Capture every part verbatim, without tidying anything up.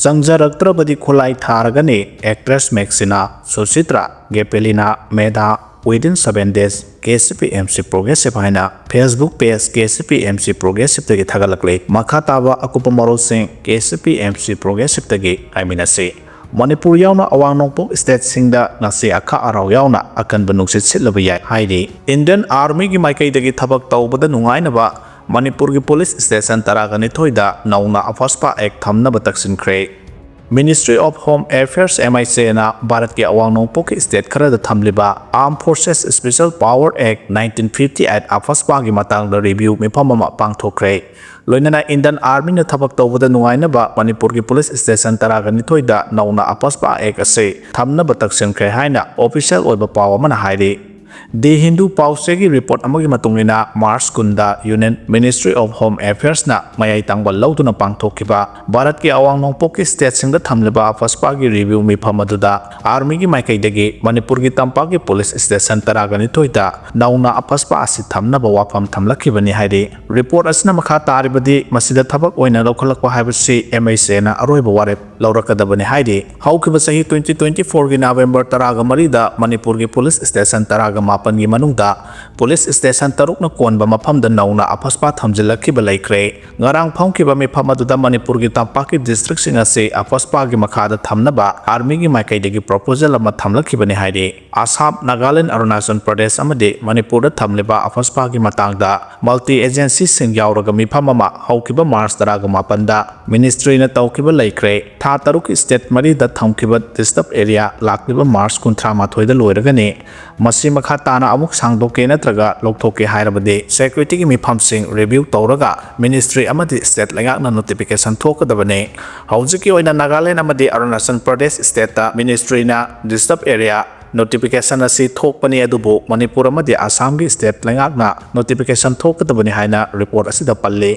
ꯆꯪꯖꯔꯛꯇ꯭ꯔꯕꯗꯤ ꯈꯨꯠꯂꯥꯏ ꯊꯥꯔꯒꯅꯤ꯫ Actress ꯃꯦꯛꯁꯤꯅꯥ, ꯁꯨꯆꯤꯇ꯭ꯔꯥ, ꯒꯦꯄꯦꯂꯤꯅꯥ, ꯃꯦꯙꯥ, within seven days, KCP MC Progressive ꯍꯥꯏꯅ Facebook page KCP MC Progressive ꯇꯒꯤ ꯊꯥꯒꯠꯂꯛꯂꯤ꯫ ꯃꯈꯥ ꯇꯥꯕ ꯑꯀꯨꯞꯄ ꯃꯔꯣꯜꯁꯤꯡ KCP MC Progressive ꯇꯒꯤ ꯉꯥꯏꯃꯤꯟꯅꯁꯤ꯫ ꯃꯅꯤꯄꯨꯔ ꯌꯥꯎꯅ ꯑꯋꯥꯡ ꯅꯣꯡꯄꯣꯛ state ꯁꯤꯡꯗ ꯉꯁꯤ ꯑꯈꯥꯛ ꯑꯔꯥꯎ ꯌꯥꯎꯅ ꯑꯀꯟꯕ ꯅꯨꯡꯁꯤꯠ ꯁꯤꯠꯂꯕ ꯌꯥꯏ ꯍꯥꯏꯔꯤ꯫ Indian Army ꯒꯤ ꯃꯥꯏꯀꯩꯗꯒꯤ ꯊꯕꯛ ꯇꯧꯕꯗ ꯅꯨꯡꯉꯥꯏꯅꯕ ꯃꯅꯤꯄꯨꯔꯒꯤ police station ꯇꯔꯥꯒ ꯅꯤꯊꯣꯏꯗ ꯅꯧꯅ AFSPA Act ꯊꯝꯅꯕ ꯇꯛꯁꯤꯟꯈ꯭ꯔꯦ꯫ Ministry of Home Affairs, MHA ꯅ ꯚꯥꯔꯠꯀꯤ ꯑꯋꯥꯡ ꯅꯣꯡꯄꯣꯛꯀꯤ state ꯈꯔꯗ ꯊꯝꯂꯤꯕ Armed Forces Special Power Act nineteen fifty eight AFSPA ꯒꯤ ꯃꯇꯥꯡꯗ review ꯃꯤꯐꯝ ꯑꯃ ꯄꯥꯡꯊꯣꯛꯈ꯭ꯔꯦ꯫ ꯂꯣꯏꯅꯅ Indian Army ꯅ ꯊꯕꯛ ꯇꯧꯕꯗ ꯅꯨꯡꯉꯥꯏꯅꯕ ꯃꯅꯤꯄꯨꯔꯒꯤ police station ꯇꯔꯥꯒ ꯅꯤꯊꯣꯏꯗ ꯅꯧꯅ AFSPA Act ꯑꯁꯤ ꯊꯝꯅꯕ ꯇꯛꯁꯤꯟꯈ꯭ꯔꯦ ꯍꯥꯏꯅ official ꯑꯣꯏꯕ ꯄꯥꯎ ꯑꯃꯅ ꯍꯥꯏꯔꯤ꯫ The Hindu ꯄꯥꯎꯆꯦꯒꯤ report ꯑꯃꯒꯤ ꯃꯇꯨꯡ ꯏꯟꯅ, March ꯀꯨꯟꯗ Union Ministry of Home Affairs ꯅ ꯃꯌꯥꯏ ꯇꯥꯡꯕ ꯂꯧꯗꯨꯅ ꯄꯥꯡꯊꯣꯛꯈꯤꯕ ꯚꯥꯔꯠꯀꯤ ꯑꯋꯥꯡ ꯅꯣꯡꯄꯣꯛꯀꯤ state ꯁꯤꯡꯗ ꯊꯝꯂꯤꯕ AFSPA ꯒꯤ review ꯃꯤꯐꯝ ꯑꯗꯨꯗ Army ꯒꯤ ꯃꯥꯏꯀꯩꯗꯒꯤ ꯃꯅꯤꯄꯨꯔꯒꯤ ꯇꯝꯄꯥꯛꯀꯤ police station ꯇꯔꯥꯒ ꯅꯤꯊꯣꯏꯗ ꯅꯧꯅ AFSPA ꯑꯁꯤ ꯊꯝꯅꯕ ꯋꯥꯐꯝ ꯊꯝꯂꯛꯈꯤꯕꯅꯤ ꯍꯥꯏꯔꯤ꯫ Report ꯑꯁꯤꯅ ꯃꯈꯥ ꯇꯥꯔꯤꯕꯗꯤ, ꯃꯁꯤꯗ ꯊꯕꯛ ꯑꯣꯏꯅ ꯂꯧꯈꯠꯂꯛꯄ ꯍꯥꯏꯕꯁꯤ MHA ꯅ ꯑꯔꯣꯏꯕ ꯋꯥꯔꯦꯞ ꯂꯧꯔꯛꯀꯗꯕꯅꯤ ꯍꯥꯏꯔꯤ꯫ ꯍꯧꯈꯤꯕ ꯆꯍꯤ twenty twenty four ꯒꯤ November ꯇꯔꯥꯒ ꯃꯔꯤꯗ ꯃꯅꯤꯄꯨꯔꯒꯤ police station ꯇꯔꯥꯒ ꯃꯥꯄꯟꯒꯤ ꯃꯅꯨꯡꯗ police station ꯇꯔꯨꯛꯅ ꯀꯣꯟꯕ ꯃꯐꯝꯗ ꯅꯧꯅ AFSPA ꯊꯝꯖꯤꯜꯂꯛꯈꯤꯕ ꯂꯩꯈ꯭ꯔꯦ꯫ ꯉꯔꯥꯡ ꯐꯝꯈꯤꯕ ꯃꯤꯐꯝ ꯑꯗꯨꯗ ꯃꯅꯤꯄꯨꯔꯒꯤ ꯇꯝꯄꯥꯛꯀꯤ district ꯁꯤꯡ ꯑꯁꯤ AFSPA ꯒꯤ ꯃꯈꯥꯗ ꯊꯝꯅꯕ Army ꯒꯤ ꯃꯥꯏꯀꯩꯗꯒꯤ proposal ꯑꯃ ꯊꯝꯂꯛꯈꯤꯕꯅꯤ ꯍꯥꯏꯔꯤ꯫ ꯑꯁꯥꯝ, ꯅꯥꯒꯥꯂꯦꯟ, ꯑꯔꯨꯅꯥꯆꯜ ꯄ꯭ꯔꯗꯦꯁ ꯑꯃꯗꯤ ꯃꯅꯤꯄꯨꯔꯗ ꯊꯝꯂꯤꯕ AFSPA ꯒꯤ ꯃꯇꯥꯡꯗ multi agency ꯁꯤꯡ ꯌꯥꯎꯔꯒ ꯃꯤꯐꯝ ꯑꯃ ꯍꯧꯈꯤꯕ March ꯇꯔꯥꯒ ꯃꯥꯄꯟꯗ ministry ꯅ ꯇꯧꯈꯤꯕ ꯂꯩꯈ꯭ꯔꯦ꯫ ꯊꯥ ꯇꯔꯨꯛꯀꯤ state ꯃꯔꯤꯗ ꯊꯝꯈꯤꯕ disturb area ꯂꯥꯛꯂꯤꯕ March ꯀꯨꯟꯊ꯭ꯔꯥ ꯃꯥꯊꯣꯏꯗ ꯂꯣꯏꯔꯒꯅꯤ꯫ ꯃꯁꯤ ꯃꯈꯥ ꯇꯥꯅ ꯑꯃꯨꯛ ꯁꯥꯡꯗꯣꯛꯀꯦ ꯅꯠꯇ꯭ꯔꯒ ꯂꯧꯊꯣꯛꯀꯦ ꯍꯥꯏꯔꯕꯗꯤ security ꯒꯤ ꯃꯤꯐꯝꯁꯤꯡ review ꯇꯧꯔꯒ ministry ꯑꯃꯗꯤ state ꯂꯩꯉꯥꯛꯅ notification ꯊꯣꯛꯀꯗꯕꯅꯤ꯫ ꯍꯧꯖꯤꯛꯀꯤ ꯑꯣꯏꯅ ꯅꯥꯒꯥꯂꯦꯟ ꯑꯃꯗꯤ ꯑꯔꯨꯅꯥꯆꯜ ꯄ꯭ꯔꯗꯦꯁ state ꯇ ministry ꯅ disturb area notification ꯑꯁꯤ ꯊꯣꯛꯄꯅꯤ, ꯑꯗꯨꯕꯨ ꯃꯅꯤꯄꯨꯔ ꯑꯃꯗꯤ ꯑꯁꯥꯝꯒꯤ state ꯂꯩꯉꯥꯛꯅ notification ꯊꯣꯛꯀꯗꯕꯅꯤ ꯍꯥꯏꯅ report ꯑꯁꯤꯗ ꯄꯜꯂꯤ꯫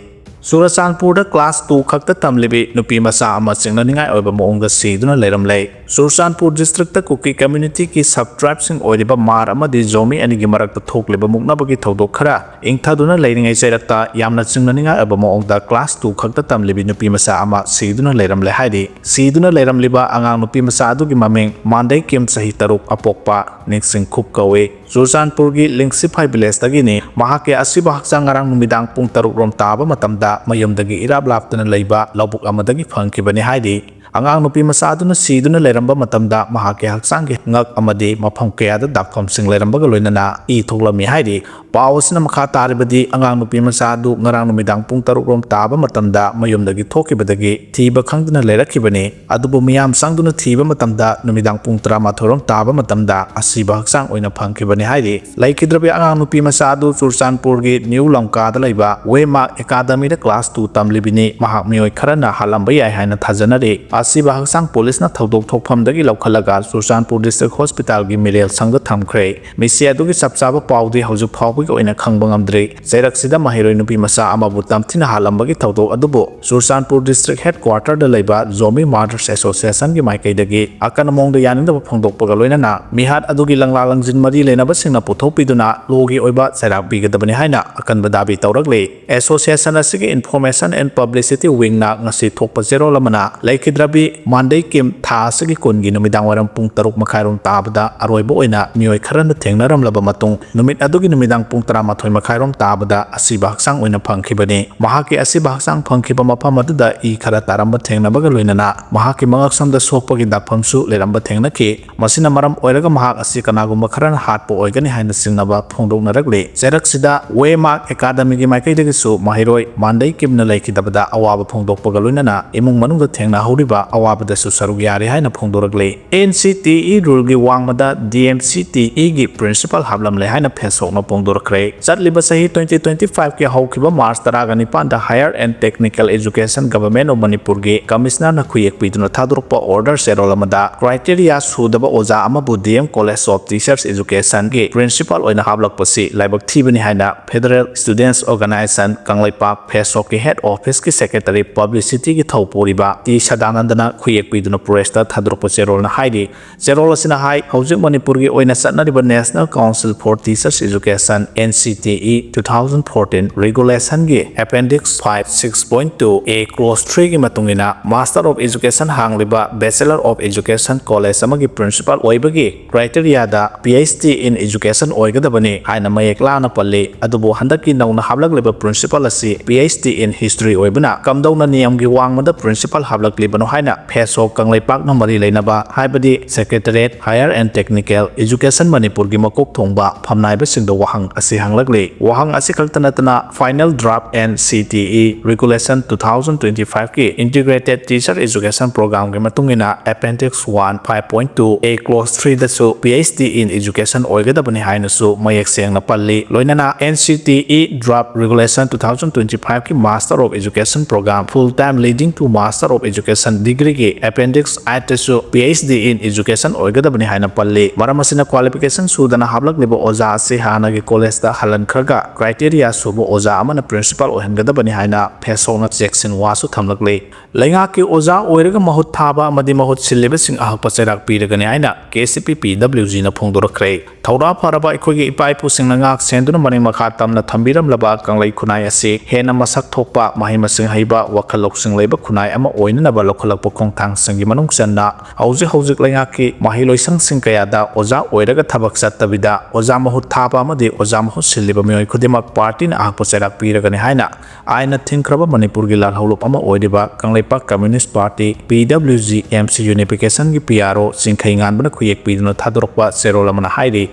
ꯆꯨꯔꯆꯥꯟꯄꯨꯔꯗ class two ꯈꯛꯇ ꯇꯝꯂꯤꯕꯤ ꯅꯨꯄꯤ ꯃꯆꯥ ꯑꯃ ꯆꯤꯡꯅꯅꯤꯡꯉꯥꯏ ꯑꯣꯏꯕ ꯃꯑꯣꯡꯗ ꯁꯤꯗꯨꯅ ꯂꯩꯔꯝꯂꯦ꯫ ꯆꯨꯔꯆꯥꯟꯄꯨꯔ ꯗꯤꯁꯇ꯭ꯔꯤꯛꯇ ꯀꯨꯀꯤ ꯀꯝꯃ꯭ꯌꯨꯅꯤꯇꯤꯒꯤ ꯁꯕ ꯇ꯭ꯔꯥꯏꯕꯁꯤꯡ ꯑꯣꯏꯔꯤꯕ ꯃꯥꯔ ꯑꯃꯗꯤ ꯖꯣꯃꯤ ꯑꯅꯤꯒꯤ ꯃꯔꯛꯇ ꯊꯣꯛꯂꯤꯕ ꯃꯨꯛꯅꯕꯒꯤ ꯊꯧꯗꯣꯛ ꯈꯔ ꯏꯪꯊꯗꯨꯅ ꯂꯩꯔꯤꯉꯩ ꯆꯩꯔꯛꯇ ꯌꯥꯝꯅ ꯆꯤꯡꯅꯅꯤꯡꯉꯥꯏ ꯑꯣꯏꯕ ꯃꯑꯣꯡꯗ ꯀ꯭ꯂꯥꯁ ꯇꯨ ꯈꯛꯇ ꯇꯝꯂꯤꯕꯤ ꯅꯨꯄꯤ ꯃꯆꯥ ꯑꯃ ꯁꯤꯗꯨꯅ ꯂꯩꯔꯝꯂꯦ ꯍꯥꯏꯔꯤ꯫ ꯁꯤꯗꯨꯅ ꯂꯩꯔꯝꯂꯤꯕ ꯑꯉꯥꯡ ꯅꯨꯄꯤ ꯃꯆꯥ ꯑꯗꯨꯒꯤ ꯃꯃꯤꯡ ꯃꯥꯟꯗꯩ ꯀꯤꯝ, ꯆꯍꯤ ꯇꯔꯨꯛ, ꯑꯄꯣꯛꯄ ꯅꯤꯡꯁꯤꯡꯈꯨꯞ ꯀꯧꯏ꯫ ꯆꯨꯔꯆꯥꯟꯄꯨꯔꯒꯤ ꯂꯤꯡꯁꯤꯐꯥꯏ ꯚꯤꯂꯦꯖꯇꯒꯤꯅꯤ꯫ ꯃꯍꯥꯛꯀꯤ ꯑꯁꯤꯕ ꯍꯛꯆꯥꯡ ꯉꯔꯥꯡ ꯅꯨꯃꯤꯗꯥꯡ ꯄꯨꯡ ꯇꯔꯨꯛ ꯔꯣꯝ ꯇꯥꯕ ꯃꯇꯝꯗ ꯃꯌꯨꯝꯗꯒꯤ ꯏꯔꯥꯞ ꯂꯥꯞꯇꯅ ꯂꯩꯕ ꯂꯧꯕꯨꯛ ꯑꯃꯗꯒꯤ ꯐꯪꯈꯤꯕꯅꯤ ꯍꯥꯏꯔꯤ꯫ ꯑꯉꯥꯡ ꯅꯨꯄꯤ ꯃꯆꯥ ꯑꯗꯨꯅ ꯁꯤꯗꯨꯅ ꯂꯩꯔꯝꯕ ꯃꯇꯝꯗ ꯃꯍꯥꯛꯀꯤ ꯍꯛꯆꯥꯡꯒꯤ ꯉꯛ ꯑꯃꯗꯤ ꯃꯐꯝ ꯀꯌꯥꯗ ꯗꯥꯛꯐꯝꯁꯤꯡ ꯂꯩꯔꯝꯕꯒ ꯂꯣꯏꯅꯅ ꯏ ꯊꯣꯛꯂꯝꯃꯤ ꯍꯥꯏꯔꯤ꯫ ꯄꯥꯎ ꯑꯁꯤꯅ ꯃꯈꯥ ꯇꯥꯔꯤꯕꯗꯤ ꯑꯉꯥꯡ ꯅꯨꯄꯤ ꯃꯆꯥ ꯑꯗꯨ ꯉꯔꯥꯡ ꯅꯨꯃꯤꯗꯥꯡ ꯄꯨꯡ ꯇꯔꯨꯛ ꯔꯣꯝ ꯇꯥꯕ ꯃꯇꯝꯗ ꯃꯌꯨꯝꯗꯒꯤ ꯊꯣꯛꯈꯤꯕꯗꯒꯤ ꯊꯤꯕ ꯈꯪꯗꯅ ꯂꯩꯔꯛꯈꯤꯕꯅꯤ꯫ ꯑꯗꯨꯕꯨ ꯃꯤꯌꯥꯝ ꯆꯪꯗꯨꯅ ꯊꯤꯕ ꯃꯇꯝꯗ ꯅꯨꯃꯤꯗꯥꯡ ꯄꯨꯡ ꯇꯔꯥꯃꯥꯊꯣꯏ ꯔꯣꯝ ꯇꯥꯕ ꯃꯇꯝꯗ ꯑꯁꯤꯕ ꯍꯛꯆꯥꯡ ꯑꯣꯏꯅ ꯐꯪꯈꯤꯕꯅꯤ ꯍꯥꯏꯔꯤ꯫ ꯂꯩꯈꯤꯗ꯭ꯔꯕꯤ ꯑꯉꯥꯡ ꯅꯨꯄꯤ ꯃꯆꯥ ꯑꯗꯨ ꯆꯨꯔꯆꯥꯟꯄꯨꯔꯒꯤ ꯅ꯭ꯌꯨ ꯂꯝꯀꯥꯗ ꯂꯩꯕ ꯋꯦꯃꯥꯔꯛ ꯑꯦꯀꯥꯗꯃꯤꯗ ꯀ꯭ꯂꯥꯁ ꯇꯨ ꯇꯝꯂꯤꯕꯤꯅꯤ꯫ ꯃꯍꯥꯛ ꯃꯤꯑꯣꯏ ꯈꯔꯅ ꯍꯥꯠꯂꯝꯕ ꯌꯥꯏ ꯍꯥꯏꯅ ꯊꯥꯖꯅꯔꯤ꯫ ꯑꯁꯤꯕ ꯍꯛꯆꯥꯡ ꯄꯨꯂꯤꯁꯅ ꯊꯧꯗꯣꯛ ꯊꯣꯛꯐꯝꯗꯒꯤ ꯂꯧꯈꯠꯂꯒ ꯆꯨꯔꯆꯥꯟꯄꯨꯔ ꯗꯤꯁꯇ꯭ꯔꯤꯛ ꯍꯣꯁꯄꯤꯇꯥꯜꯒꯤ ꯃꯤꯔꯦꯜ ꯁꯪꯗ ꯊꯝꯈ꯭ꯔꯦ꯫ ꯃꯤꯁꯤ ꯑꯗꯨꯒꯤ ꯆꯞ ꯆꯥꯕ ꯄꯥꯎꯗꯤ ꯍꯧꯖꯤꯛ ꯐꯥꯎꯕꯒꯤ ꯑꯣꯏꯅ ꯈꯪꯕ ꯉꯝꯗ꯭ꯔꯤ꯫ ꯆꯩꯔꯛꯁꯤꯗ ꯃꯍꯩꯔꯣꯏ ꯅꯨꯄꯤ ꯃꯆꯥ ꯑꯃꯕꯨ ꯇꯝꯊꯤꯅ ꯍꯥꯠꯂꯝꯕꯒꯤ ꯊꯧꯗꯣꯛ ꯑꯗꯨꯕꯨ ꯆꯨꯔꯆꯥꯟꯄꯨꯔ ꯗꯤꯁꯇ꯭ꯔꯤꯛ ꯍꯦꯗ ꯀ꯭ꯋꯥꯇꯔꯗ ꯂꯩꯕ ꯖꯣꯃꯤ ꯃꯥꯔꯇꯔꯁ ꯑꯦꯁꯣꯁꯤꯌꯦꯁꯟꯒꯤ ꯃꯥꯏꯀꯩꯗꯒꯤ ꯑꯀꯟꯕ ꯃꯑꯣꯡꯗ ꯌꯥꯅꯤꯡꯗꯕ ꯐꯣꯡꯗꯣꯛꯄꯒ ꯂꯣꯏꯅꯅ ꯃꯤꯍꯥꯠ ꯑꯗꯨꯒꯤ ꯂꯪꯂꯥ ꯂꯪꯖꯤꯟ ꯃꯔꯤ ꯂꯩꯅꯕꯁꯤꯡꯅ ꯄꯨꯊꯣꯛꯄꯤꯗꯨꯅ ꯂꯣꯒꯤ ꯑꯣꯏꯕ ꯆꯩꯔꯥꯛ ꯄꯤꯒꯗꯕꯅꯤ ꯍꯥꯏꯅ ꯑꯀꯟꯕ ꯗꯥꯕꯤ ꯇꯧꯔꯛꯂꯤ꯫ ꯑꯦꯁꯣꯁꯤꯌꯦꯁꯟ ꯑꯁꯤꯒꯤ ꯏꯟꯐꯣꯔꯃꯦꯁꯟ ꯑꯦꯟ ꯄꯕ꯭ꯂꯤꯁꯤꯇꯤ ꯋꯤꯡꯅ ꯉꯁꯤ ꯊꯣꯛꯄ ꯆꯦꯔꯣꯜ ꯑꯃꯅ ꯂꯩꯈꯤꯗ꯭ꯔꯕꯤ ꯃꯥꯟꯗꯩ ꯀꯤꯝ ꯊꯥ ꯑꯁꯤꯒꯤ ꯀꯨꯟꯒꯤ ꯅꯨꯃꯤꯗꯥꯡ ꯋꯥꯏꯔꯝ ꯄꯨꯡ ꯇꯔꯨꯛ ꯃꯈꯥꯏꯔꯣꯝ ꯇꯥꯕꯗ ꯑꯔꯣꯏꯕ ꯑꯣꯏꯅ ꯃꯤꯑꯣꯏ ꯈꯔꯅ ꯊꯦꯡꯅꯔꯝꯂꯕ ꯃꯇꯨꯡ ꯅꯨꯃꯤꯠ ꯑꯗꯨꯒꯤ ꯅꯨꯃꯤꯗꯥꯡ ꯄꯨꯡ ꯇꯔꯥꯃꯥꯊꯣꯏ ꯃꯈꯥꯏꯔꯣꯝ ꯇꯥꯕꯗ ꯑꯁꯤꯕ ꯍꯛꯆꯥꯡ ꯑꯣꯏꯅ ꯐꯪꯈꯤꯕꯅꯤ꯫ ꯃꯍꯥꯛꯀꯤ ꯑꯁꯤꯕ ꯍꯛꯆꯥꯡ ꯐꯪꯈꯤꯕ ꯃꯐꯝ ꯑꯗꯨꯗ ꯏ ꯈꯔ ꯇꯥꯔꯝꯕ ꯊꯦꯡꯅꯕꯒ ꯂꯣꯏꯅꯅ ꯃꯍꯥꯛꯀꯤ ꯃꯉꯛꯁꯝꯗ ꯁꯣꯛꯄꯒꯤ ꯗꯥꯛꯐꯝꯁꯨ ꯂꯩꯔꯝꯕ ꯊꯦꯡꯅꯈꯤ꯫ ꯃꯁꯤꯅ ꯃꯔꯝ ꯑꯣꯏꯔꯒ ꯃꯍꯥꯛ ꯑꯁꯤ ꯀꯅꯥꯒꯨꯝꯕ ꯈꯔꯅ ꯍꯥꯠꯄ ꯑꯣꯏꯒꯅꯤ ꯍꯥꯏꯅ ꯆꯤꯡꯅꯕ ꯐꯣꯡꯗꯣꯛꯅꯔꯛꯂꯤ꯫ ꯆꯩꯔꯛꯁꯤꯗ ꯋꯦꯃꯥꯔꯛ ꯑꯦꯀꯥꯗꯃꯤꯒꯤ ꯃꯥꯏꯀꯩꯗꯒꯤꯁꯨ ꯃꯍꯩꯔꯣꯏ ꯃꯥꯟꯗꯩ ꯀꯤꯝꯅ ꯂꯩꯈꯤꯗꯕꯗ ꯑꯋꯥꯕ ꯐꯣꯡꯗꯣꯛꯄꯒ ꯂꯣꯏꯅꯅ ꯏꯃꯨꯡ ꯃꯅꯨꯡꯗ ꯊꯦꯡꯅꯍꯧꯔꯤꯕ ꯑꯋꯥꯕꯗꯁꯨ ꯁꯔꯨꯛ ꯌꯥꯔꯤ ꯍꯥꯏꯅ ꯐꯣꯡꯗꯣꯔꯛꯂꯤ꯫ ꯑꯦꯟ ꯁꯤ ꯇꯤ ꯏ ꯔꯨꯜꯒꯤ ꯋꯥꯡꯃꯗ ꯗꯤ ꯑꯦꯝ ꯁꯤ ꯇꯤ ꯏꯒꯤ ꯄ꯭ꯔꯤꯟꯁꯤꯄꯥꯜ ꯍꯥꯞꯂꯝꯂꯦ ꯍꯥꯏꯅ ꯐꯦꯁꯕꯨꯛꯅ ꯐꯣꯡꯗꯣꯔꯛꯈ꯭ꯔꯦ꯫ ꯆꯠꯂꯤꯕ ꯆꯍꯤ ꯇ꯭ꯋꯦꯟꯇꯤ ꯇ꯭ꯋꯦꯟꯇꯤ ꯐꯥꯏꯚꯀꯤ ꯍꯧꯈꯤꯕ ꯃꯥꯔꯆ ꯇꯔꯥꯒ ꯅꯤꯄꯥꯟꯗ Higher and Technical Education Government of ꯃꯅꯤꯄꯨꯔꯒꯤ ꯀꯃꯤꯁꯅꯔꯅ ꯈꯨꯌꯦꯛ ꯄꯤꯗꯨꯅ ꯊꯥꯗꯣꯔꯛꯄ ꯑꯣꯔꯗꯔ ꯆꯦꯔꯣꯜ ꯑꯃꯗ ꯀ꯭ꯔꯥꯏꯇꯦꯔꯤꯌꯥ ꯁꯨꯗꯕ ꯑꯣꯖꯥ ꯑꯃꯕꯨ D M College of Teachers Educationꯒꯤ ꯄ꯭ꯔꯤꯟꯁꯤꯄꯥꯜ ꯑꯣꯏꯅ ꯍꯥꯞꯂꯛꯄꯁꯤ ꯂꯥꯏꯕꯛ ꯊꯤꯕꯅꯤ ꯍꯥꯏꯅ Federal Students Organisation ꯀꯪꯂꯩꯄꯥꯛ ꯐꯦꯁꯕꯨꯛꯀꯤ ꯍꯦꯗ ꯑꯣꯐꯤꯁꯀꯤ ꯁꯦꯀ꯭ꯔꯦꯇꯔꯤ ꯄꯕ꯭ꯂꯤꯁꯤꯇꯤꯒꯤ ꯊꯧ ꯄꯨꯔꯤꯕ ꯇꯤ ꯁꯗꯥꯅꯟꯗ ꯇꯅ ꯈꯨꯌꯦꯛ ꯄꯤꯗꯨꯅ ꯄ꯭ꯔꯦꯁꯇ ꯊꯥꯗꯣꯔꯛꯄ ꯆꯦꯔꯣꯜꯅ ꯍꯥꯏꯔꯤ꯫ ꯆꯦꯔꯣꯜ ꯑꯁꯤꯅ ꯍꯥꯏ, ꯍꯧꯖꯤꯛ ꯃꯅꯤꯄꯨꯔꯒꯤ ꯑꯣꯏꯅ ꯆꯠꯅꯔꯤꯕ National Council for Teachers Education, N C T E, two thousand fourteen regulationꯒꯤ appendix five six point two A clause threeꯒꯤ ꯃꯇꯨꯡ ꯏꯟꯅ Master of Education ꯍꯥꯡꯂꯤꯕ Bachelor of Education college ꯑꯃꯒꯤ principal ꯑꯣꯏꯕꯒꯤ criteriaꯗ P H D in Education ꯑꯣꯏꯒꯗꯕꯅꯤ ꯍꯥꯏꯅ ꯃꯌꯦꯛ ꯂꯥꯅ ꯄꯜꯂꯤ꯫ ꯑꯗꯨꯕꯨ ꯍꯟꯗꯛꯀꯤ ꯅꯧꯅ ꯍꯥꯞꯂꯛꯂꯤꯕ principal ꯑꯁꯤ P H D in History ꯑꯣꯏꯕꯅ ꯀꯝꯗꯧꯅ ꯅꯤꯌꯝꯒꯤ ꯋꯥꯡꯃꯗ principal ꯍꯥꯞꯂꯛꯂꯤꯕꯅꯣ ꯍꯥꯏꯅ ꯐꯦꯁꯣꯛ ꯀꯪꯂꯩꯄꯥꯛꯅ ꯃꯔꯤ ꯂꯩꯅꯕ ꯍꯥꯏꯕꯗꯤ Secretariat Higher and Technical Education ꯃꯅꯤꯄꯨꯔꯒꯤ ꯃꯀꯣꯛ ꯊꯣꯡꯕ ꯐꯝꯅꯥꯏꯕꯁꯤꯡꯗ ꯋꯥꯍꯪ ꯑꯁꯤ ꯍꯪꯂꯛꯂꯤ꯫ ꯋꯥꯍꯪ ꯑꯁꯤ ꯈꯛꯇ ꯅꯠꯇꯅ final draft N C T E regulation two thousand twenty-fiveꯀꯤ Integrated Teacher Education Programmeꯒꯤ ꯃꯇꯨꯡ ꯏꯟꯅ appendix one five point two A clause threeꯗꯁꯨ P H D in Education ꯑꯣꯏꯒꯗꯕꯅꯤ ꯍꯥꯏꯅꯁꯨ ꯃꯌꯦꯛ ꯁꯦꯡꯅ ꯄꯜꯂꯤ꯫ ꯂꯣꯏꯅꯅ N C T E draft regulation two thousand twenty-fiveꯀꯤ Master of Education Programme full time leading to Master of Education degreeꯒꯤ appendix eightꯇꯁꯨ P H D in Education ꯑꯣꯏꯒꯗꯕꯅꯤ ꯍꯥꯏꯅ ꯄꯜꯂꯤ꯫ ꯃꯔꯝ ꯑꯁꯤꯅ qualification ꯁꯨꯗꯅ ꯍꯥꯞꯂꯛꯂꯤꯕ ꯑꯣꯖꯥ ꯑꯁꯤ ꯍꯥꯟꯅꯒꯤ collegeꯇ ꯍꯜꯍꯟꯈ꯭ꯔꯒ criteria ꯁꯨꯕ ꯑꯣꯖꯥ ꯑꯃꯅ principal ꯑꯣꯏꯍꯟꯒꯗꯕꯅꯤ ꯍꯥꯏꯅ ꯐꯦꯁꯣꯛꯅ ꯆꯦꯛꯁꯤꯟ ꯋꯥꯁꯨ ꯊꯝꯂꯛꯂꯤ꯫ ꯂꯩꯉꯥꯛꯀꯤ ꯑꯣꯖꯥ ꯑꯣꯏꯔꯒ ꯃꯍꯨꯠ ꯊꯥꯕ ꯑꯃꯗꯤ ꯃꯍꯨꯠ ꯁꯤꯜꯂꯤꯕꯁꯤꯡ ꯑꯍꯛꯄ ꯆꯩꯔꯥꯛ ꯄꯤꯔꯒꯅꯤ ꯍꯥꯏꯅ K C P P W Gꯅ ꯐꯣꯡꯗꯣꯔꯛꯈ꯭ꯔꯦ꯫ ꯊꯧꯔꯥ ꯐꯔꯕ ꯑꯩꯈꯣꯏꯒꯤ ꯏꯄꯥ ꯏꯄꯨꯁꯤꯡꯅ ꯉꯥꯛ ꯁꯦꯟꯗꯨꯅ ꯃꯅꯤꯡ ꯃꯈꯥ ꯇꯝꯅ ꯊꯝꯕꯤꯔꯝꯂꯕ ꯀꯪꯂꯩ ꯈꯨꯟꯅꯥꯏ ꯑꯁꯤ ꯍꯦꯟꯅ ꯃꯁꯛ ꯊꯣꯛꯄ, ꯃꯍꯩ ꯃꯁꯤꯡ ꯍꯩꯕ, ꯋꯥꯈꯜ ꯂꯧꯁꯤꯡ ꯂꯩꯕ ꯈꯨꯟꯅꯥꯏ ꯑꯃ ꯑꯣꯏꯅꯅꯕ ꯂꯧꯈꯠꯂꯛꯄ ꯈꯣꯡꯊꯥꯡꯁꯤꯡꯒꯤ ꯃꯅꯨꯡ ꯆꯟꯅ ꯍꯧꯖꯤꯛ ꯍꯧꯖꯤꯛ ꯂꯩꯉꯥꯛꯀꯤ ꯃꯍꯩꯂꯣꯏꯁꯪꯁꯤꯡ ꯀꯌꯥꯗ ꯑꯣꯖꯥ ꯑꯣꯏꯔꯒ ꯊꯕꯛ ꯆꯠꯇꯕꯤꯗ ꯑꯣꯖꯥ ꯃꯍꯨꯠ ꯊꯥꯕ ꯑꯃꯗꯤ ꯑꯣꯖꯥ ꯃꯍꯨꯠ ꯁꯤꯜꯂꯤꯕ ꯃꯤꯑꯣꯏ ꯈꯨꯗꯤꯡꯃꯛ partyꯅ ꯑꯍꯛꯄ ꯆꯩꯔꯥꯛ ꯄꯤꯔꯒꯅꯤ ꯍꯥꯏꯅ ꯑꯥꯏꯟꯅ ꯊꯤꯡꯈ꯭ꯔꯕ ꯃꯅꯤꯄꯨꯔꯒꯤ ꯂꯥꯜꯍꯧꯂꯨꯞ ꯑꯃ ꯑꯣꯏꯔꯤꯕ Kangleipak Communist Party, P W G, M C Unificationꯒꯤ P R O ꯆꯤꯡꯈꯩ ꯉꯥꯟꯕꯅ ꯈꯨꯌꯦꯛ ꯄꯤꯗꯨꯅ ꯊꯥꯗꯣꯔꯛꯄ ꯆꯦꯔꯣꯜ ꯑꯃꯅ ꯍꯥꯏꯔꯤ꯫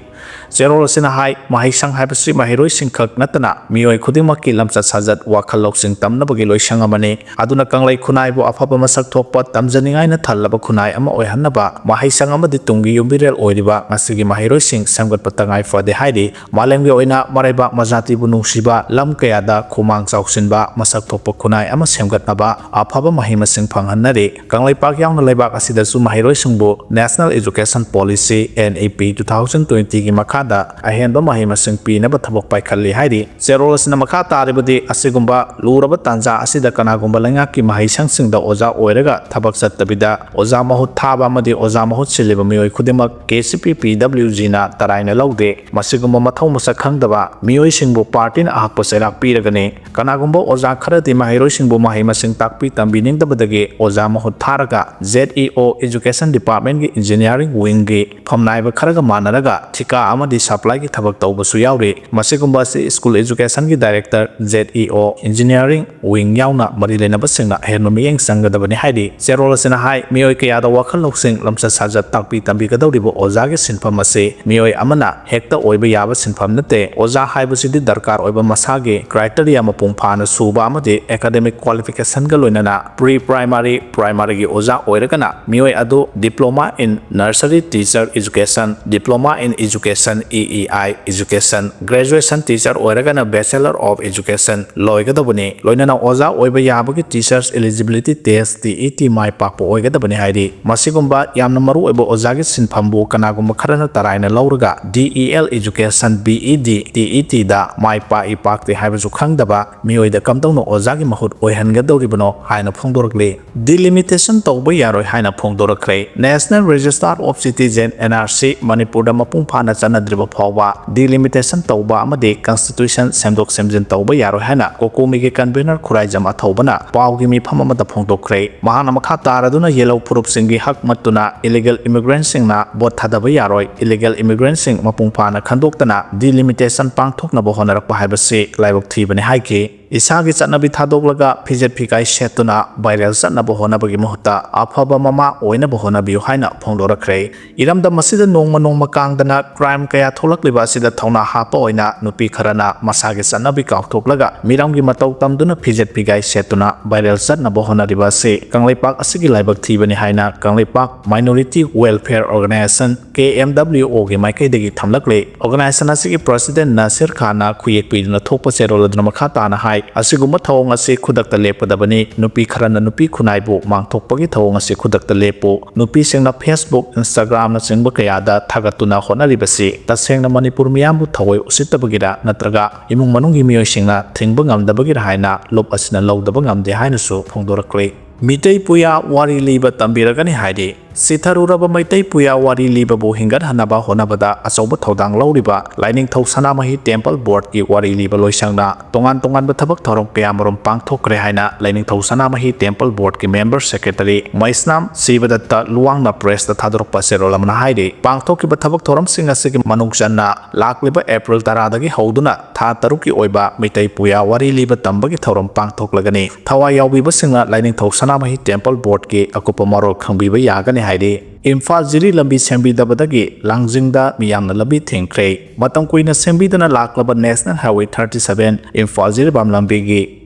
ꯆꯦꯔꯣꯜ ꯑꯁꯤꯅ ꯍꯥꯏ, ꯃꯍꯩꯁꯪ ꯍꯥꯏꯕꯁꯤ ꯃꯍꯩꯔꯣꯏꯁꯤꯡ ꯈꯛ ꯅꯠꯇꯅ ꯃꯤꯑꯣꯏ ꯈꯨꯗꯤꯡꯃꯛꯀꯤ ꯂꯝꯆꯠ ꯁꯥꯖꯠ, ꯋꯥꯈꯜ ꯂꯧꯁꯤꯡ ꯇꯝꯅꯕꯒꯤ ꯂꯣꯏꯁꯪ ꯑꯃꯅꯤ꯫ ꯑꯗꯨꯅ ꯀꯪꯂꯩ ꯈꯨꯟꯅꯥꯏꯕꯨ ꯑꯐꯕ ꯃꯁꯛ ꯊꯣꯛꯄ, ꯇꯝꯖꯅꯤꯡꯉꯥꯏꯅ ꯊꯜꯂꯕ ꯈꯨꯟꯅꯥꯏ ꯑꯃ ꯑꯣꯏꯍꯟꯅꯕ ꯃꯍꯩꯁꯪ ꯑꯃꯗꯤ ꯇꯨꯡꯒꯤ ꯌꯨꯝꯕꯤꯔꯦꯜ ꯑꯣꯏꯔꯤꯕ ꯉꯁꯤꯒꯤ ꯃꯍꯩꯔꯣꯏꯁꯤꯡ ꯁꯦꯝꯒꯠꯄ ꯇꯉꯥꯏ ꯐꯗꯦ ꯍꯥꯏꯔꯤ꯫ ꯃꯥꯂꯦꯝꯒꯤ ꯑꯣꯏꯅ ꯃꯔꯩꯕꯥꯛ ꯃꯖꯥꯇꯤꯕꯨ ꯅꯨꯡꯁꯤꯕ ꯂꯝ ꯀꯌꯥꯗ ꯈꯨꯃꯥꯡ ꯆꯥꯎꯁꯤꯟꯕ ꯃꯁꯛ ꯊꯣꯛꯄ ꯈꯨꯟꯅꯥꯏ ꯑꯃ ꯁꯦꯝꯒꯠꯅꯕ ꯑꯐꯕ ꯃꯍꯩ ꯃꯁꯤꯡ ꯐꯪꯍꯟꯅꯔꯤ꯫ ꯀꯪꯂꯩꯄꯥꯛ ꯌꯥꯎꯅ ꯂꯩꯕꯥꯛ ꯑꯁꯤꯗꯁꯨ ꯃꯍꯩꯔꯣꯏꯁꯤꯡꯕꯨ National Education Policy, N E P, two thousand twenty ꯃꯈꯥꯗ ꯑꯍꯦꯟꯕ ꯃꯍꯩ ꯃꯁꯤꯡ ꯄꯤꯅꯕ ꯊꯕꯛ ꯄꯥꯏꯈꯠꯂꯤ ꯍꯥꯏꯔꯤ꯫ ꯆꯦꯔꯣꯜ ꯑꯁꯤꯅ ꯃꯈꯥ ꯇꯥꯔꯤꯕꯗꯤ, ꯑꯁꯤꯒꯨꯝꯕ ꯂꯨꯔꯕ ꯇꯥꯟꯖꯥ ꯑꯁꯤꯗ ꯀꯅꯥꯒꯨꯝꯕ ꯂꯩꯉꯥꯛꯀꯤ ꯃꯍꯩꯁꯪꯁꯤꯡꯗ ꯑꯣꯖꯥ ꯑꯣꯏꯔꯒ ꯊꯕꯛ ꯆꯠꯇꯕꯤꯗ ꯑꯣꯖꯥ ꯃꯍꯨꯠ ꯊꯥꯕ ꯑꯃꯗꯤ ꯑꯣꯖꯥ ꯃꯍꯨꯠ ꯁꯤꯜꯂꯤꯕ ꯃꯤꯑꯣꯏ ꯈꯨꯗꯤꯡꯃꯛ ꯀꯦ ꯁꯤ ꯄꯤ ꯄꯤ ꯗꯕ꯭ꯂꯤꯎ ꯖꯤꯅ ꯇꯔꯥꯏꯅ ꯂꯧꯗꯦ꯫ ꯃꯁꯤꯒꯨꯝꯕ ꯃꯊꯧ ꯃꯁꯛ ꯈꯪꯗꯕ ꯃꯤꯑꯣꯏꯁꯤꯡꯕꯨ ꯄꯥꯔꯇꯤꯅ ꯑꯍꯛꯄ ꯆꯩꯔꯥꯛ ꯄꯤꯔꯒꯅꯤ꯫ ꯀꯅꯥꯒꯨꯝꯕ ꯑꯣꯖꯥ ꯈꯔꯗꯤ ꯃꯍꯩꯔꯣꯏꯁꯤꯡꯕꯨ ꯃꯍꯩ ꯃꯁꯤꯡ ꯇꯥꯛꯄꯤ ꯇꯝꯕꯤꯅꯤꯡꯗꯕꯗꯒꯤ ꯑꯣꯖꯥ ꯃꯍꯨꯠ ꯊꯥꯔꯒ Z E O Education Departmentꯀꯤ Engineering Wingꯒꯤ ꯐꯝꯅꯥꯏꯕ ꯈꯔꯒ ꯃꯥꯟꯅꯔꯒ ꯊꯤꯀꯥ ꯑꯃꯗꯤ ꯁꯄ꯭ꯂꯥꯏꯒꯤ ꯊꯕꯛ ꯇꯧꯕꯁꯨ ꯌꯥꯎꯔꯤ꯫ ꯃꯁꯤꯒꯨꯝꯕ ꯑꯁꯤ School Educationꯒꯤ Director, Z E O, Engineering Wing ꯌꯥꯎꯅ ꯃꯔꯤ ꯂꯩꯅꯕꯁꯤꯡꯅ ꯑꯍꯦꯟꯕ ꯃꯤꯠꯌꯦꯡ ꯆꯪꯒꯗꯕꯅꯤ ꯍꯥꯏꯔꯤ꯫ ꯆꯦꯔꯣꯜ ꯑꯁꯤꯅ ꯍꯥꯏ, ꯃꯤꯑꯣꯏ ꯀꯌꯥꯗ ꯋꯥꯈꯜ ꯂꯧꯁꯤꯡ, ꯂꯝꯆꯠ ꯁꯥꯖꯠ ꯇꯥꯛꯄꯤ ꯇꯝꯕꯤꯒꯗꯧꯔꯤꯕ ꯑꯣꯖꯥꯒꯤ ꯁꯤꯟꯐꯝ ꯑꯁꯤ ꯃꯤꯑꯣꯏ ꯑꯃꯅ ꯍꯦꯛꯇ ꯑꯣꯏꯕ ꯌꯥꯕ ꯁꯤꯟꯐꯝ ꯅꯠꯇꯦ꯫ ꯑꯣꯖꯥ ꯍꯥꯏꯕꯁꯤꯗꯤ ꯗꯔꯀꯥꯔ ꯑꯣꯏꯕ ꯃꯁꯥꯒꯤ criteria ꯃꯄꯨꯡ ꯐꯥꯅ ꯁꯨꯕ ꯑꯃꯗꯤ academic qualificationꯒ ꯂꯣꯏꯅꯅ pre primary, primaryꯒꯤ ꯑꯣꯖꯥ ꯑꯣꯏꯔꯒꯅ ꯃꯤꯑꯣꯏ ꯑꯗꯨ Diploma in Nursery Teacher Education, Diploma in Education, E E I Education, Graduation Teacher ꯑꯣꯏꯔꯒꯅ Bachelor of Education ꯂꯣꯏꯒꯗꯧꯕꯅꯤ꯫ ꯂꯣꯏꯅꯅ ꯑꯣꯖꯥ ꯑꯣꯏꯕ ꯌꯥꯕꯒꯤ Teachers Eligibility Test, T E T, ꯃꯥꯏ ꯄꯥꯛꯄ ꯑꯣꯏꯒꯗꯕꯅꯤ ꯍꯥꯏꯔꯤ꯫ ꯃꯁꯤꯒꯨꯝꯕ ꯌꯥꯝꯅ ꯃꯔꯨꯑꯣꯏꯕ ꯑꯣꯖꯥꯒꯤ ꯁꯤꯟꯐꯝꯕꯨ ꯀꯅꯥꯒꯨꯝꯕ ꯈꯔꯅ ꯇꯔꯥꯏꯅ ꯂꯧꯔꯒ D E L Education, B E D, T E Tꯗ ꯃꯥꯏ ꯄꯥꯛꯏ ꯄꯥꯛꯇꯦ ꯍꯥꯏꯕꯁꯨ ꯈꯪꯗꯕ ꯃꯤꯑꯣꯏꯗ ꯀꯝꯗꯧꯅ ꯑꯣꯖꯥꯒꯤ ꯃꯍꯨꯠ ꯑꯣꯏꯍꯟꯒꯗꯧꯔꯤꯕꯅꯣ ꯍꯥꯏꯅ ꯐꯣꯡꯗꯣꯔꯛꯂꯤ꯫ Delimitation ꯇꯧꯕ ꯌꯥꯔꯣꯏ ꯍꯥꯏꯅ ꯐꯣꯡꯗꯣꯔꯛꯈ꯭ꯔꯦ꯫ National Register of Citizen, N R C, ꯃꯅꯤꯄꯨꯔꯗ ꯃꯄꯨꯡ ꯐꯥꯅ ꯆꯠꯅꯗ꯭ꯔꯤꯕ ꯐꯥꯎꯕ delimitation ꯇꯧꯕ ꯑꯃꯗꯤ constitution ꯁꯦꯝꯗꯣꯛ ꯁꯦꯝꯖꯤꯟ ꯇꯧꯕ ꯌꯥꯔꯣꯏ ꯍꯥꯏꯅ COCOMIꯒꯤ convener ꯈꯨꯔꯥꯏꯖꯝ ꯑꯊꯧꯕꯅ ꯄꯥꯎꯒꯤ ꯃꯤꯐꯝ ꯑꯃꯗ ꯐꯣꯡꯗꯣꯛꯈ꯭ꯔꯦ꯫ ꯃꯍꯥꯛꯅ ꯃꯈꯥ ꯇꯥꯔꯗꯨꯅ ꯌꯦꯜꯍꯧ ꯐꯨꯔꯨꯞꯁꯤꯡꯒꯤ ꯍꯛ ꯃꯠꯇꯨꯅ illegal immigrantꯁꯤꯡꯅ vote ꯊꯥꯗꯕ ꯌꯥꯔꯣꯏ, illegal immigrantꯁꯤꯡ ꯃꯄꯨꯡ ꯐꯥꯅ ꯈꯟꯗꯣꯛꯇꯅ delimitation ꯄꯥꯡꯊꯣꯛꯅꯕ ꯍꯣꯠꯅꯔꯛꯄ ꯍꯥꯏꯕꯁꯤ ꯂꯥꯏꯕꯛ ꯊꯤꯕꯅꯤ ꯍꯥꯏꯈꯤ꯫ ꯏꯁꯥꯒꯤ ꯆꯠꯅꯕꯤ ꯊꯥꯗꯣꯛꯂꯒ ꯐꯤꯖꯦꯠ ꯐꯤꯒꯥꯏ ꯁꯦꯠꯇꯨꯅ viral ꯆꯠꯅꯕ ꯍꯣꯠꯅꯕꯒꯤ ꯃꯍꯨꯠꯇ ꯑꯐꯕ ꯃꯃꯥ ꯑꯣꯏꯅꯕ ꯍꯣꯠꯅꯕꯤꯌꯨ ꯍꯥꯏꯅ ꯐꯣꯡꯗꯣꯔꯛꯈ꯭ꯔꯦ꯫ ꯏꯔꯝꯗꯝ ꯑꯁꯤꯗ ꯅꯣꯡꯃ ꯅꯣꯡꯃ ꯀꯥꯡꯗꯅ crime ꯀꯌꯥ ꯊꯣꯛꯂꯛꯂꯤꯕ ꯑꯁꯤꯗ ꯊꯧꯅꯥ ꯍꯥꯞꯄ ꯑꯣꯏꯅ ꯅꯨꯄꯤ ꯈꯔꯅ ꯃꯁꯥꯒꯤ ꯆꯠꯅꯕꯤ ꯀꯥꯎꯊꯣꯛꯂꯒ ꯃꯤꯔꯝꯒꯤ ꯃꯇꯧ ꯇꯝꯗꯨꯅ ꯐꯤꯖꯦꯠ ꯐꯤꯒꯥꯏ ꯁꯦꯠꯇꯨꯅ viral ꯆꯠꯅꯕ ꯍꯣꯠꯅꯔꯤꯕ ꯑꯁꯤ ꯀꯪꯂꯩꯄꯥꯛ ꯑꯁꯤꯒꯤ ꯂꯥꯏꯕꯛ ꯊꯤꯕꯅꯤ ꯍꯥꯏꯅ Kangleipak Minority Welfare Organization, K M W Oꯒꯤ ꯃꯥꯏꯀꯩꯗꯒꯤ ꯊꯝꯂꯛꯂꯤ꯫ Organization ꯑꯁꯤꯒꯤ president ꯅꯥꯁꯤꯔ ꯈꯥꯟꯅ ꯈꯨꯌꯦꯛ ꯄꯤꯗꯨꯅ ꯊꯣꯛꯄ ꯆꯦꯔꯣꯜ ꯑꯗꯨꯅ ꯃꯈꯥ ꯇꯥꯅ ꯍꯥꯏ, ꯑꯁꯤꯒꯨꯝꯕ ꯊꯧꯑꯣꯡ ꯑꯁꯤ ꯈꯨꯗꯛꯇ ꯂꯦꯞꯀꯗꯕꯅꯤ꯫ ꯅꯨꯄꯤ ꯈꯔꯅ ꯅꯨꯄꯤ ꯈꯨꯟꯅꯥꯏꯕꯨ ꯃꯥꯡꯊꯣꯛꯄꯒꯤ ꯊꯧꯑꯣꯡ ꯑꯁꯤ ꯈꯨꯗꯛꯇ ꯂꯦꯞꯄꯨ꯫ ꯅꯨꯄꯤꯁꯤꯡꯅ Facebook, Instagram ꯅꯆꯤꯡꯕ ꯀꯌꯥꯗ ꯊꯥꯒꯠꯇꯨꯅ ꯍꯣꯠꯅꯔꯤꯕꯁꯤ ꯇꯁꯦꯡꯅ ꯃꯅꯤꯄꯨꯔ ꯃꯤꯌꯥꯝꯕꯨ ꯊꯑꯣꯏ ꯎꯁꯤꯠꯇꯕꯒꯤꯔ ꯅꯠꯇ꯭ꯔꯒ ꯏꯃꯨꯡ ꯃꯅꯨꯡꯒꯤ ꯃꯤꯑꯣꯏꯁꯤꯡꯅ ꯊꯤꯡꯕ ꯉꯝꯗꯕꯒꯤꯔ ꯍꯥꯏꯅ ꯂꯨꯞ ꯑꯁꯤꯅ ꯂꯧꯗꯕ ꯉꯝꯗꯦ ꯍꯥꯏꯅꯁꯨ ꯐꯣꯡꯗꯣꯔꯛꯂꯤ꯫ ꯃꯤꯇꯩ ꯄꯨꯌꯥ ꯋꯥꯔꯤ ꯂꯤꯕ ꯇꯝꯕꯤꯔꯒꯅꯤ ꯍꯥꯏꯔꯤ꯫ ꯁꯤꯊꯔꯨꯔꯕ ꯃꯩꯇꯩ ꯄꯨꯌꯥ ꯋꯥꯔꯤ ꯂꯤꯕꯕꯨ ꯍꯤꯡꯒꯠꯍꯟꯅꯕ ꯍꯣꯠꯅꯕꯗ ꯑꯆꯧꯕ ꯊꯧꯗꯥꯡ ꯂꯧꯔꯤꯕ ꯂꯥꯏꯅꯤꯡꯊꯧ ꯁꯅꯥꯃꯍꯤ ꯇꯦꯝꯄꯜ ꯕꯣꯔꯗꯀꯤ ꯋꯥꯔꯤ ꯂꯤꯕ ꯂꯣꯏꯁꯪꯅ ꯇꯣꯉꯥꯟ ꯇꯣꯉꯥꯟꯕ ꯊꯕꯛ ꯊꯧꯔꯝ ꯀꯌꯥꯃꯔꯨꯝ ꯄꯥꯡꯊꯣꯛꯈ꯭ꯔꯦ ꯍꯥꯏꯅ ꯂꯥꯏꯅꯤꯡꯊꯧ ꯁꯅꯥꯃꯍꯤ ꯇꯦꯝꯄꯜ ꯕꯣꯔꯗꯀꯤ ꯃꯦꯝꯕꯔ ꯁꯦꯀ꯭ꯔꯦꯇꯔꯤ ꯃꯩꯁꯅꯥꯝ ꯁꯤꯕꯗꯠꯇ ꯂꯨꯋꯥꯡꯅ ꯄ꯭ꯔꯦꯁꯇ ꯊꯥꯗꯣꯔꯛꯄ ꯆꯦꯔꯣꯜ ꯑꯃꯅ ꯍꯥꯏꯔꯤ꯫ ꯄꯥꯡꯊꯣꯛꯈꯤꯕ ꯊꯕꯛ ꯊꯧꯔꯝꯁꯤꯡ ꯑꯁꯤꯒꯤ ꯃꯅꯨꯡ ꯆꯟꯅ ꯂꯥꯛꯂꯤꯕ ꯑꯦꯄ꯭ꯔꯤꯜ ꯇꯔꯥꯗꯒꯤ ꯍꯧꯗꯨꯅ ꯊꯥ ꯇꯔꯨꯛꯀꯤ ꯑꯣꯏꯕ ꯃꯤꯇꯩ ꯄꯨꯌꯥ ꯋꯥꯔꯤ ꯂꯤꯕ ꯇꯝꯕꯒꯤ ꯊꯧꯔꯝ ꯄꯥꯡꯊꯣꯛꯂꯒꯅꯤ꯫ ꯊꯋꯥꯏ ꯌꯥꯎꯕꯤꯕꯁꯤꯡꯅ ꯂꯥꯏꯅꯤꯡꯊꯧ ꯁꯅꯥꯃꯍꯤ ꯇꯦꯝꯄꯜ ꯕꯣꯔꯗꯀꯤ ꯑꯀꯨꯞꯄ ꯃꯔꯣꯜ ꯈꯪꯕꯤꯕ ꯌꯥꯒꯅꯤ ꯍꯥꯏꯔꯤ꯫ ꯏꯝꯐꯥꯜ ꯖꯤꯔꯤ ꯂꯝꯕꯤ ꯁꯦꯝꯕꯤꯗꯕꯗꯒꯤ ꯂꯥꯡꯖꯤꯡꯗ ꯃꯤꯌꯥꯝꯅ ꯂꯝꯕꯤ ꯊꯤꯡꯈ꯭ꯔꯦ꯫ ꯃꯇꯝ ꯀꯨꯏꯅ ꯁꯦꯝꯕꯤꯗꯅ ꯂꯥꯛꯂꯕ National Highway thirty seven Imphal Jiribam ꯂꯝꯕꯤꯒꯤ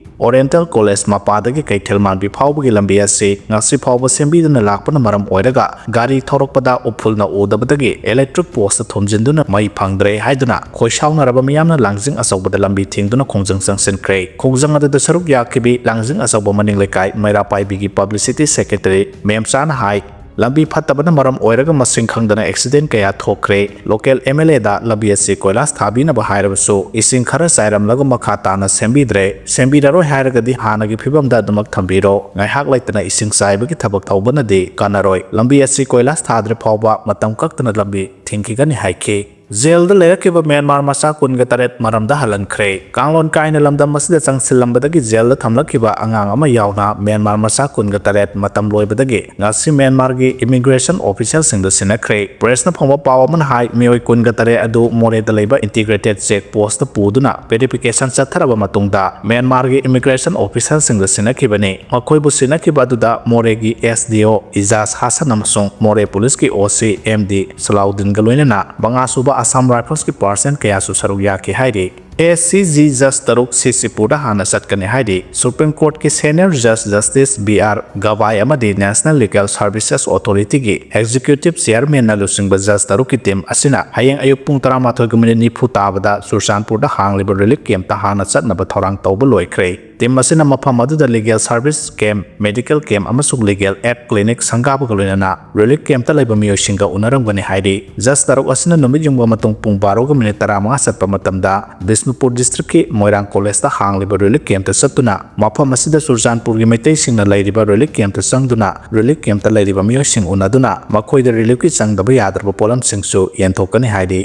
ꯑꯣꯔꯤꯌꯦꯟꯇꯦꯜ ꯀꯣꯂꯦꯖ ꯃꯄꯥꯗꯒꯤ ꯀꯩꯊꯦꯜ ꯃꯥꯟꯕꯤ ꯐꯥꯎꯕꯒꯤ ꯂꯝꯕꯤ ꯑꯁꯤ ꯉꯁꯤ ꯐꯥꯎꯕ ꯁꯦꯝꯕꯤꯗꯅ ꯂꯥꯛꯄꯅ ꯃꯔꯝ ꯑꯣꯏꯔꯒ ꯒꯥꯔꯤ ꯊꯧꯔꯛꯄꯗ ꯎꯐꯨꯜꯅ ꯎꯗꯕꯗꯒꯤ ꯏꯂꯦꯛꯇ꯭ꯔꯤꯛ ꯄꯣꯁꯇ ꯊꯣꯝꯖꯤꯟꯗꯨꯅ ꯃꯩ ꯐꯪꯗ꯭ꯔꯦ ꯍꯥꯏꯗꯨꯅ ꯈꯣꯏꯁꯥꯎꯅꯔꯕ ꯃꯤꯌꯥꯝꯅ ꯂꯥꯡꯖꯤꯡ ꯑꯆꯧꯕꯗ ꯂꯝꯕꯤ ꯊꯤꯡꯗꯨꯅ ꯈꯣꯡꯖꯪ ꯆꯪꯁꯤꯟꯈ꯭ꯔꯦ꯫ ꯈꯣꯡꯖꯪ ꯑꯗꯨꯗ ꯁꯔꯨꯛ ꯌꯥꯈꯤꯕꯤ ꯂꯥꯡꯖꯤꯡ ꯑꯆꯧꯕ ꯃꯅꯤꯡ ꯂꯩꯀꯥꯏ ꯃꯩꯔꯥ ꯄꯥꯏꯕꯤꯒꯤ ꯄꯕ꯭ꯂꯤꯁꯤꯇꯤ ꯁꯦꯀ꯭ꯔꯦꯇꯔꯤ ꯃꯦꯝꯆꯥꯅ ꯍꯥꯏ, ꯂꯝꯕꯤ ꯐꯠꯇꯕꯅ ꯃꯔꯝ ꯑꯣꯏꯔꯒ ꯃꯁꯤꯡ ꯈꯪꯗꯅ ꯑꯦꯛꯁꯤꯗꯦꯟ ꯀꯌꯥ ꯊꯣꯛꯈ꯭ꯔꯦ꯫ ꯂꯣꯀꯦꯜ ꯑꯦꯝ ꯑꯦꯜ ꯑꯦꯗ ꯂꯝꯕꯤ ꯑꯁꯤ ꯀꯣꯏꯂꯥꯁ ꯊꯥꯕꯤꯅꯕ ꯍꯥꯏꯔꯕꯁꯨ ꯏꯁꯤꯡ ꯈꯔ ꯆꯥꯏꯔꯝꯂꯒ ꯃꯈꯥ ꯇꯥꯅ ꯁꯦꯝꯕꯤꯗ꯭ꯔꯦ꯫ ꯁꯦꯝꯕꯤꯔꯔꯣꯏ ꯍꯥꯏꯔꯒꯗꯤ ꯍꯥꯟꯅꯒꯤ ꯐꯤꯕꯝꯗ ꯑꯗꯨꯃꯛ ꯊꯝꯕꯤꯔꯣ꯫ ꯉꯥꯏꯍꯥꯛ ꯂꯩꯇꯅ ꯏꯁꯤꯡ ꯆꯥꯏꯕꯒꯤ ꯊꯕꯛ ꯇꯧꯕꯅꯗꯤ ꯀꯥꯟꯅꯔꯣꯏ꯫ ꯂꯝꯕꯤ ꯑꯁꯤ ꯀꯣꯏꯂꯥꯁ ꯊꯥꯗ꯭ꯔꯤ ꯐꯥꯎꯕ ꯃꯇꯝ ꯀꯛꯇꯅ ꯂꯝꯕꯤ ꯊꯤꯡꯈꯤꯒꯅꯤ ꯍꯥꯏꯈꯤ꯫ ꯖꯦꯜꯗ ꯂꯩꯔꯛꯈꯤꯕ ꯃ꯭ꯌꯥꯟꯃꯥꯔ ꯃꯆꯥ ꯀꯨꯟꯒ ꯇꯔꯦꯠ ꯃꯔꯝꯗ ꯍꯜꯍꯟꯈ꯭ꯔꯦ꯫ ꯀꯥꯡꯂꯣꯟ ꯀꯥꯏꯅ ꯂꯝꯗꯝ ꯑꯁꯤꯗ ꯆꯪꯁꯤꯜꯂꯝꯕꯗꯒꯤ ꯖꯦꯜꯗ ꯊꯝꯂꯛꯈꯤꯕ ꯑꯉꯥꯡ ꯑꯃ ꯌꯥꯎꯅ ꯃ꯭ꯌꯥꯟꯃꯥꯔ ꯃꯆꯥ ꯀꯨꯟꯒ ꯇꯔꯦꯠ ꯃꯇꯝ ꯂꯣꯏꯕꯗꯒꯤ ꯉꯁꯤ ꯃ꯭ꯌꯥꯟꯃꯥꯔꯒꯤ ꯏꯃꯤꯒ꯭ꯔꯦꯁꯟ ꯑꯣꯐꯤꯁꯤꯌꯦꯜꯁꯤꯡꯗ ꯁꯤꯟꯅꯈ꯭ꯔꯦ꯫ ꯄ꯭ꯔꯦꯁꯅ ꯐꯣꯡꯕ ꯄꯥꯎ ꯑꯃꯅ ꯍꯥꯏ, ꯃꯤꯑꯣꯏ ꯀꯨꯟꯒ ꯇꯔꯦꯠ ꯑꯗꯨ ꯃꯣꯔꯦꯗ ꯂꯩꯕ ꯏꯟꯇꯤꯒ꯭ꯔꯦꯇꯦꯗ ꯆꯦꯛ ꯄꯣꯁꯇ ꯄꯨꯗꯨꯅ ꯚꯦꯔꯤꯐꯤꯀꯦꯁꯟ ꯆꯠꯊꯔꯕ ꯃꯇꯨꯡꯗ ꯃ꯭ꯌꯥꯟꯃꯥꯔꯒꯤ ꯏꯃꯤꯒ꯭ꯔꯦꯁꯟ ꯑꯣꯐꯤꯁꯤꯌꯦꯜꯁꯤꯡꯗ ꯁꯤꯟꯅꯈꯤꯕꯅꯤ꯫ ꯃꯈꯣꯏꯕꯨ ꯁꯤꯟꯅꯈꯤꯕ ꯑꯗꯨꯗ ꯃꯣꯔꯦꯒꯤ ꯑꯦꯁ ꯗꯤ ꯑꯣ ꯏꯖꯥꯖ ꯍꯥꯁꯟ ꯑꯃꯁꯨꯡ ꯃꯣꯔꯦ ꯄꯨꯂꯤꯁꯀꯤ ꯑꯣ ꯁꯤ ꯑꯦꯝ ꯗꯤ ꯁꯂꯥꯎꯗꯤꯟꯒ ꯂꯣꯏꯅꯅ ꯃꯉꯥꯁꯨꯕ ꯑꯁꯥꯝ ꯔꯥꯏꯐꯜꯁꯀꯤ ꯄꯥꯔꯁꯟ ꯀꯌꯥꯁꯨ ꯁꯔꯨꯛ ꯌꯥꯈꯤ ꯍꯥꯏꯔꯤ꯫ ꯑꯦꯁ ꯁꯤ ꯖꯤ ꯖꯖ ꯇꯔꯨꯛ ꯁꯤꯁꯤꯄꯨꯔꯗ ꯍꯥꯟꯅ ꯆꯠꯀꯅꯤ ꯍꯥꯏꯗꯤ ꯁꯨꯄ꯭ꯔꯤꯝ ꯀꯣꯔꯠꯀꯤ ꯁꯦꯅꯤꯌꯔ ꯖꯖ ꯖꯁꯇꯤꯁ ꯕꯤ ꯑꯥꯔ ꯒꯕꯥꯏ ꯑꯃꯗꯤ ꯅꯦꯁꯅꯦꯜ ꯂꯤꯒꯦꯜ ꯁꯔꯚꯤꯁꯦꯁ ꯑꯣꯊꯣꯔꯤꯇꯤꯒꯤ ꯑꯦꯛꯖꯤꯀ꯭ꯌꯨꯇꯤꯚ ꯆꯤꯌꯥꯔꯃꯦꯟꯅ ꯂꯨꯆꯤꯡꯕ ꯖꯖ ꯇꯔꯨꯛꯀꯤ ꯇꯤꯝ ꯑꯁꯤꯅ ꯍꯌꯦꯡ ꯑꯌꯨꯛ ꯄꯨꯡ ꯇꯔꯥꯃꯥꯊꯣꯏꯒ ꯃꯤꯅꯤꯠ ꯅꯤꯐꯨ ꯇꯥꯕꯗ ꯆꯨꯔꯆꯥꯟꯄꯨꯔꯗ ꯍꯥꯡꯂꯤꯕ ꯔꯤꯂꯤꯐ ꯀꯦꯝꯞꯇ ꯍꯥꯟꯅ ꯆꯠꯅꯕ ꯊꯧꯔꯥꯡ ꯇꯧꯕ ꯂꯣꯏꯈ꯭ꯔꯦ꯫ ꯇꯤꯝ ꯑꯁꯤꯅ ꯃꯐꯝ ꯑꯗꯨꯗ legal service camp, medical camp ꯑꯃꯁꯨꯡ ꯂꯤꯒꯦꯜ ꯑꯦꯗ ꯀ꯭ꯂꯤꯅꯤꯛ ꯁꯪꯒꯥꯕꯒ ꯂꯣꯏꯅꯅ ꯔꯤꯂꯤꯐ ꯀꯦꯝꯞꯇ ꯂꯩꯕ ꯃꯤꯑꯣꯏꯁꯤꯡꯒ ꯎꯅꯔꯝꯒꯅꯤ ꯍꯥꯏꯔꯤ꯫ ꯖꯖ ꯇꯔꯨꯛ ꯑꯁꯤꯅ ꯅꯨꯃꯤꯠ ꯌꯨꯡꯕ ꯃꯇꯨꯡ ꯄꯨꯡ ꯕꯥꯔꯣꯒ ꯃꯤꯅꯤꯠ ꯇꯔꯥꯃꯉꯥ ꯆꯠꯄ ꯃꯇꯝꯗ ꯕꯤꯁꯅꯨꯄꯨꯔ ꯗꯤꯁꯇ꯭ꯔꯤꯛꯀꯤ ꯃꯣꯏꯔꯥꯡ ꯀꯣꯂꯦꯖꯇ ꯍꯥꯡꯂꯤꯕ ꯔꯤꯂꯤꯐ ꯀꯦꯝꯞꯇ ꯆꯠꯇꯨꯅ ꯃꯐꯝ ꯑꯁꯤꯗ ꯆꯨꯔꯆꯥꯟꯄꯨꯔꯒꯤ ꯃꯩꯇꯩꯁꯤꯡꯅ ꯂꯩꯔꯤꯕ ꯔꯤꯂꯤꯐ ꯀꯦꯝꯞꯇ ꯆꯪꯗꯨꯅ ꯔꯤꯂꯤꯐ ꯀꯦꯝꯞꯇ ꯂꯩꯔꯤꯕ ꯃꯤꯑꯣꯏꯁꯤꯡ ꯎꯅꯗꯨꯅ ꯃꯈꯣꯏꯗ ꯔꯤꯂꯤꯐꯀꯤ ꯆꯪꯗꯕ ꯌꯥꯗ꯭ꯔꯕ ꯄꯣꯠꯂꯝꯁꯤꯡꯁꯨ ꯌꯦꯟꯊꯣꯛꯀꯅꯤ ꯍꯥꯏꯔꯤ꯫